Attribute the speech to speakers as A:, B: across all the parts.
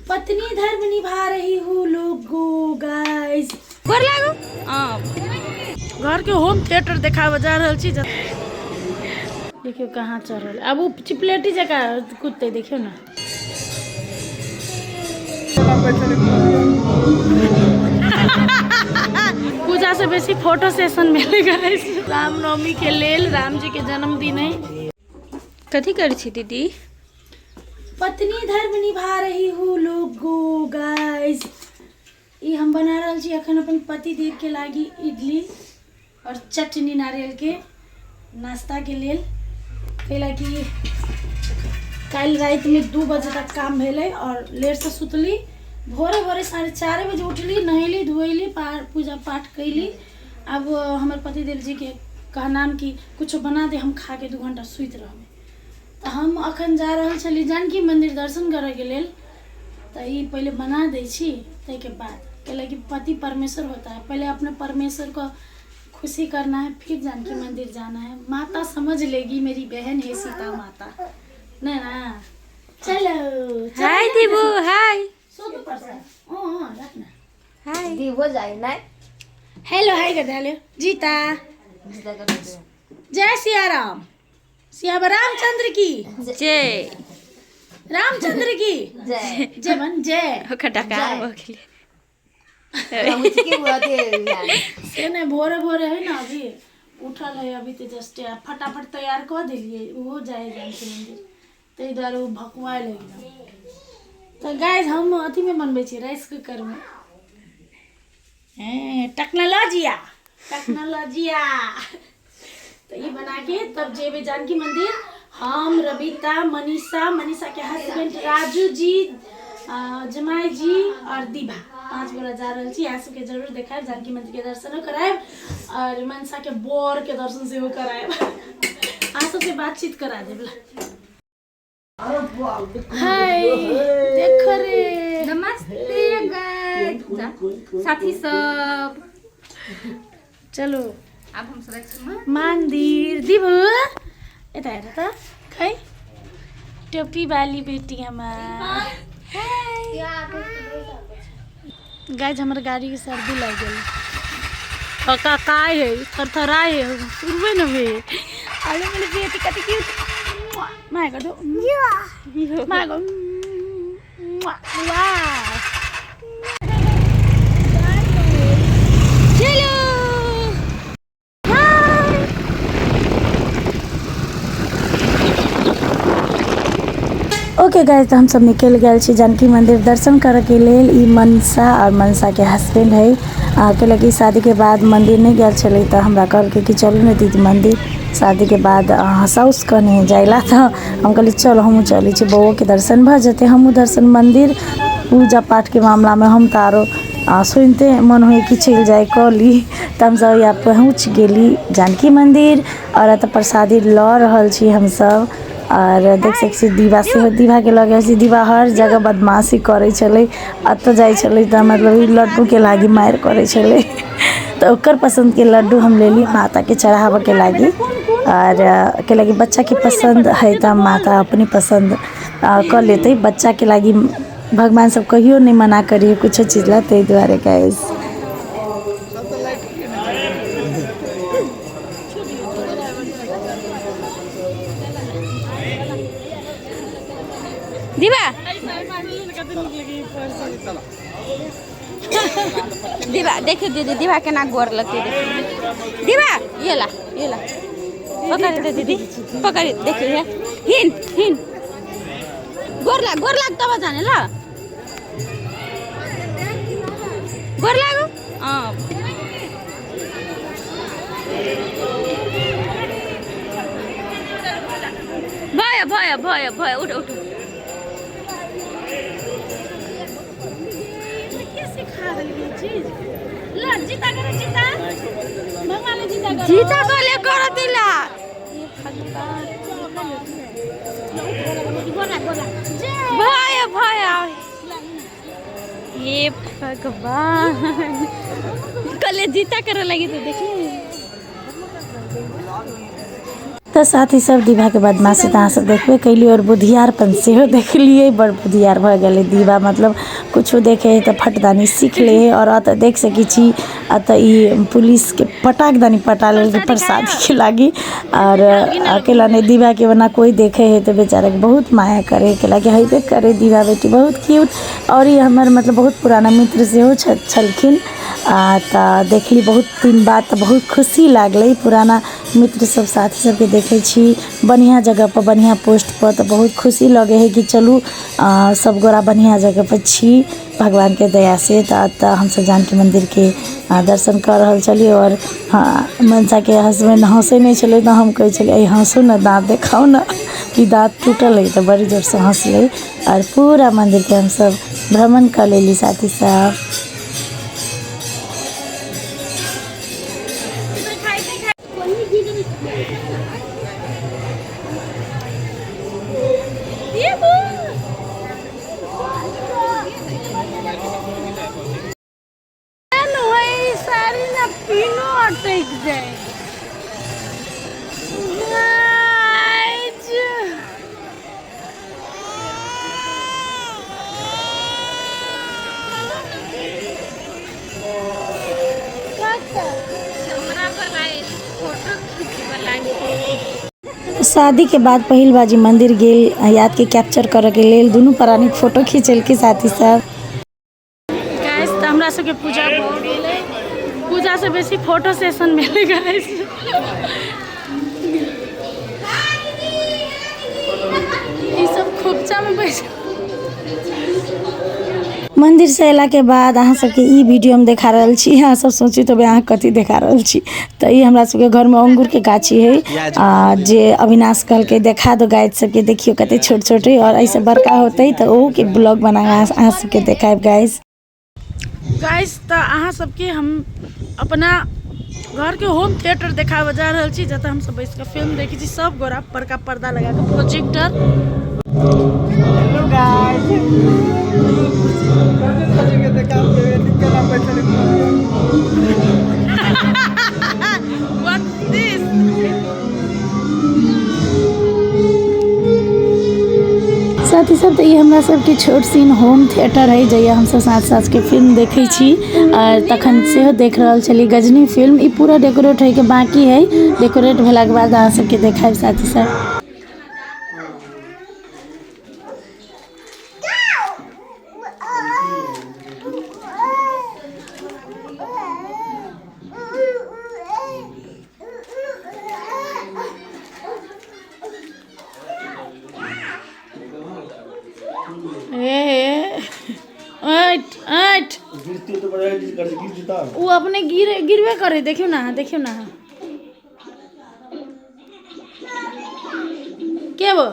A: पत्नी धर्म निभा रही हूँ लोगो गाइस।
B: गोर लागू।
A: घर के होम थिएटर देखाबऽ जा रहल छी। देखियौ कहाँ चढ़ल, आब ओ चिपलेटी जकाँ कुदतै, देखियौ ने। पूजा से बेसी फोटो सेशन भेलै गाइस। रामनवमी के लेल, राम जी के जन्मदिन है।
B: कथी करै छी दीदी?
A: पत्नी धर्म निभा रही हूँ लोगो गाइस। ई हम बना रहल छी अखन अपन पतिदेव के लागी इडली और चटनी नारियल के नाश्ता के लेल, कैला कि काल्हि रातिमे 2 बजे तक काम भेलै और लेटसँ सुतली। भोरे भोरे 4:30 बजे उठली, नहेली धोएली, पूजा पाठ कैली। अब हमर पतिदेव जी के कहनाम कि कुछो बना दे, हम खा के 2 घंटा सुति रहबै। तऽ हम अखन जा रहल छली जानकी मंदिर दर्शन करैके लेल, तऽ ई पहिले बना दै छी ताहिके बाद, कैला कि पति परमेश्वर होता है, पहले अपने परमेश्वर को खुशी करना है फिर जानकी मंदिर जाना है। माता समझ लेगी मेरी बहन है सीता माता, नहीं ना। चलो
B: हाय दीबू, हाय।
A: सोधु पर्छ। अँ राख न।
B: हाय
C: दीबो जाय नै।
A: हेलो हाय कर हेलो जीता। जय सिया राम, सिया रामचंद्र की
B: जय,
A: रामचंद्र की
C: जय,
A: जय बन जय।
B: ओकर डकार भऽ गेलै
A: से नहीं, भोरे भोरे है ना, अभी उठल है, अभी तो जस्ट फटाफट तैयार कऽ देलियै, ओहो जाए जानकी मंदिर, ताहि दुआरे ओ भकुआयल एकदम। तऽ गाइस हम अथीमे बनबै छी राइस कुकरमे। टेक्नोलॉजिया टेक्नोलॉजिया। तऽ ई बना के तब जेबै जानकी मंदिर। हम, रविता, मनीषा, मनीषा के हस्बैंड राजू जी, जमाई जी और दीभा, 5 गोरा जा रहल छी। अहाँ सबके जरूर देखायब, जानकी मंदिर के दर्शनो करायब और मनसा के बर के दर्शन सेहो करायब। अहाँ सबसे बातचीत करा देब। हाय देखो रे।
B: नमस्ते गाइस साथी सब।
A: चलो
B: आब हम सब छी
A: मंदिर। दीबू यता हेर त, खै टोपी वाली बेटी हमार। गाइस हमर गाड़ी के सर्दी लग गेल, काय है, थरथराय है, सुनबे न बे। अरे मेरे बेटी कति क्यूट, माया कर दो, माया कर, वाह।
B: चलो
A: ओके गाइस, तो हम सब निकल गेल छी जानकी मंदिर दर्शन करे के लेल। ई मनसा और मनसा के हस्बैंड है, कैला कि शादी के बाद मंदिर नहीं गेल छलै, तऽ हमरा कहलकै कि चलू ने दीदी मंदिर, शादी के बाद अहाँ साउस कहने जाइला। तऽ हम कहली चल हमहूँ चलै छी, बौओके दर्शन भऽ जेतै, हमहूँ दर्शन मंदिर पूजा पाठके मामलामे हम तऽ आरो सुनिते मन होइ कि चलि जाइ कऽ ली। तऽ हमसब यहाँ पहुँच गेली जानकी मंदिर और एतऽ प्रसादी लऽ रहल छी हमसब। और देख सकै छी दीवा सेहो, दीवाके लऽ गेल छी। दीवा हर जगह बदमाशी करै छलै, एतऽ जाइ छलै तऽ मतलब ई लड्डूके लागि मारि करै छलै, तऽ ओकर पसन्दके लड्डू हम लेली माताके चढ़ाबऽके लागि। और कैलाकि बच्चाके पसन्द हइ तऽ माता अपने पसन्द कऽ लेतै, बच्चाके लागि भगवान सब कहियो नहि मना करियै कुछो चीज लए, ताहि दुआरे गाइस।
B: दीवा दीवा देखियो दीदी, दीवा केना गोर लगतै देखियो। दीवा ये ला, ये ला पकड़ दे दीदी, पकड़ देखियो, हिन हिन गोर लाग, गोर लाग तब जाने ल, गोर लागू। अँ भयो भयो भयो भयो, उठ उठ।
A: के सिखा देलकै चीज? ल जीता करो, जीता भगवान जीता करो,
B: जीता कहले करो तिला। भयो भयो, ये भगवान कल जीता करे लगी तो देखिए।
A: तऽ साथी सब दीवाके बदमाशी तऽ अहाँ सब देखबे कयलियै आओर बुधियारपन सेहो देखलियै। बड़ बुधियार भऽ गेलै दीवा, मतलब कुछो देखै हइ तऽ फटदानी सीख लै हइ। आओर एतऽ देख सकै छी, एतऽ ई पुलिसके पटाक दानी पटा लेलकै प्रसादीके लागी। आओर अकेला नहि, दीवाके ओना कोइ देखै हइ तऽ बेचाराके बहुत माया करै हइ, कैलाकि हेबे करै दीवा बेटी बहुत क्यूट। आओर ई हमर मतलब बहुत पुराना मित्र सेहो छलखिन। तऽ देखली बहुत दिन बाद तऽ बहुत खुशी लागलै। पुराना मित्र सब साथी सबके देखै छी बढ़िआँ जगहपर, बढ़िआँ पोस्टपर, तऽ बहुत खुशी लगै हइ कि चलू सब गोरा बढ़िआँ जगहपर छी भगवानके दयासँ। तऽ एतऽ हमसब जानकी मन्दिरके दर्शन कऽ रहल छलियै आओर मनसाके हसबैंड हँसै नहि छलै, तऽ हम कहै छलियै, हँसू ने, दाँत देखाउ ने कि दाँत टूटल हइ। तऽ बड़ी जोरसँ हँसलै आओर पूरा मन्दिरके हमसब भ्रमण कऽ लेली साथी सब।
C: साड़ी ना पिनो अटक जाए।
A: शादी के बाद पहिल बाजी मंदिर गेल याद के कैप्चर करऽ के लेल दुनू प्राणी फोटो खींचलकै साथी सब।
C: गाइस, तऽ हमरा सबके पूजा भऽ गेलै। पूजासँ बेसी फोटो सेशन भेलै गाइस। ई सब खोपचामे बैस।
A: मंदिर से अयला के बाद अहाँ सबके ई वीडियो हम देखा रहल छी। अहाँ सब सोचित होबै अहाँ कथी देखा रहल छी। तऽ ई हमरा सबके घरमे अंगूरके गाछी है, आ जे अविनाश कहलकै देखा दो गाछ सबके, देखियौ कते छोट छोट है और एहिसँ बड़का होतै तऽ ओहूके ब्लॉग बना अहाँ सबके देखायब गाइस।
C: गाइस, तऽ अहाँ सबके हम अपना घरके होम थिएटर देखाबऽ जा रहल छी, जतऽ हमसब बैस कऽ फिल्म देखै छी सब गोरा, बड़का पर्दा लगा कऽ, projector.
D: Hello guys,
C: What's this?
A: साथी सब, तऽ ई हमरा सबके छोट सीन होम थिएटर है, जहिया हमसब साँझ साँझके फिल्म देखै छी। आओर तखन सेहो देख रहल छलियै गजनी फिल्म। ई पूरा डेकोरेट होइके बाँकी है, डेकोरेट भेलाके बाद अहाँ सबके देखायब साथी सब।
C: ए ऐठ ऐठ, ओ अपने गिर गिरबे करे। देखियौ ना, देखियौ ना के वो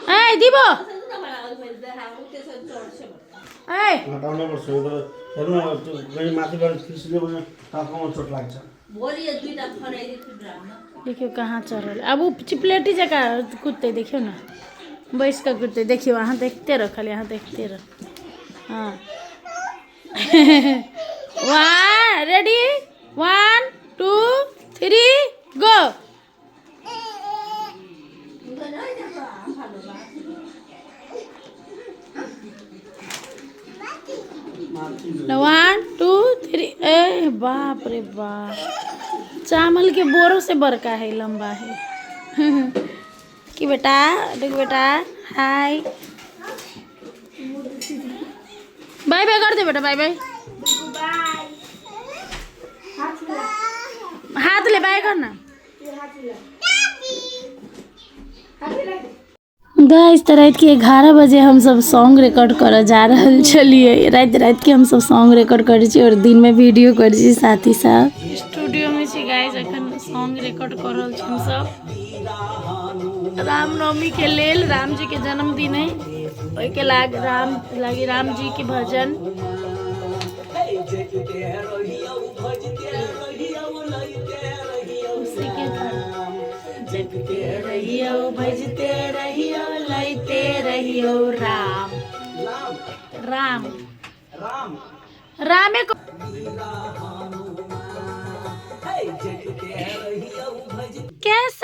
C: ए দিব। ए
D: हटाउनु पर्छ, हेर्नु माथिबाट खिच्यो भने टाउकोमा चोट लाग्छ।
C: देखियौ कहाँ चढ़ल। आब ओ चिपलेटी जकाँ कुदतै, देखियौ ने, बैस कऽ कुदतै। देखियौ, अहाँ देखते रखल, अहाँ देखते रह। हाँ, one, ready, 1 2 3 go. 1 2 3। ए बाप रे बाप, चावल के बोरो से बड़का है, लंबा है कि बेटा। देख बेटा, हाय बाय बाय कर दे बेटा, बाय बाय। हाथ ले बाय कर ना।
A: गाइस, तऽ रातिके 11 बजे हमसब सॉन्ग रिकॉर्ड करऽ जा रहल छलियै। राति रातिके हमसब सॉन्ग रिकॉर्ड करै छी आओर दिनमे वीडियो करै छी साथी सब।
C: स्टूडियो में छी गाइस, अखन सॉन्ग रिकॉर्ड कर रहल छी हमसब रामनवमी के लेल। राम जी के जन्मदिन है, ओहिके लाग राम लागी राम जी के भजन। उसी के जगते रहियो, भजते रहियो, लैते रहियो राम राम रामे को।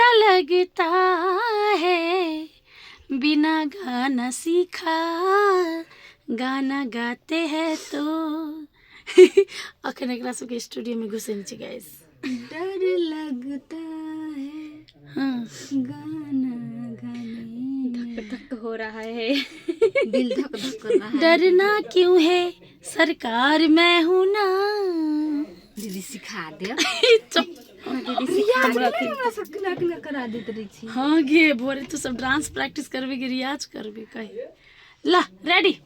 C: सा लगता है, बिना गाना सीखा गाना गाते हैं तो। अखन एकरा सबके स्टूडियो में घुसै छी गाइस।
A: डर लगता है
C: हाँ
A: गाना गाने
B: धक धक हो रहा है,
A: दिल धक धक कर रहा है।
C: डरना क्यों है सरकार, मैं हूँ ना।
A: दीदी सिखा दे।
C: चुप।
B: दीदी सिखा
A: हमरा सब केना केना करा देत रही छी।
C: हाँ गे, भोरे तू सब डांस प्रैक्टिस करबे कि रियाज करबे कही। ला रेडी।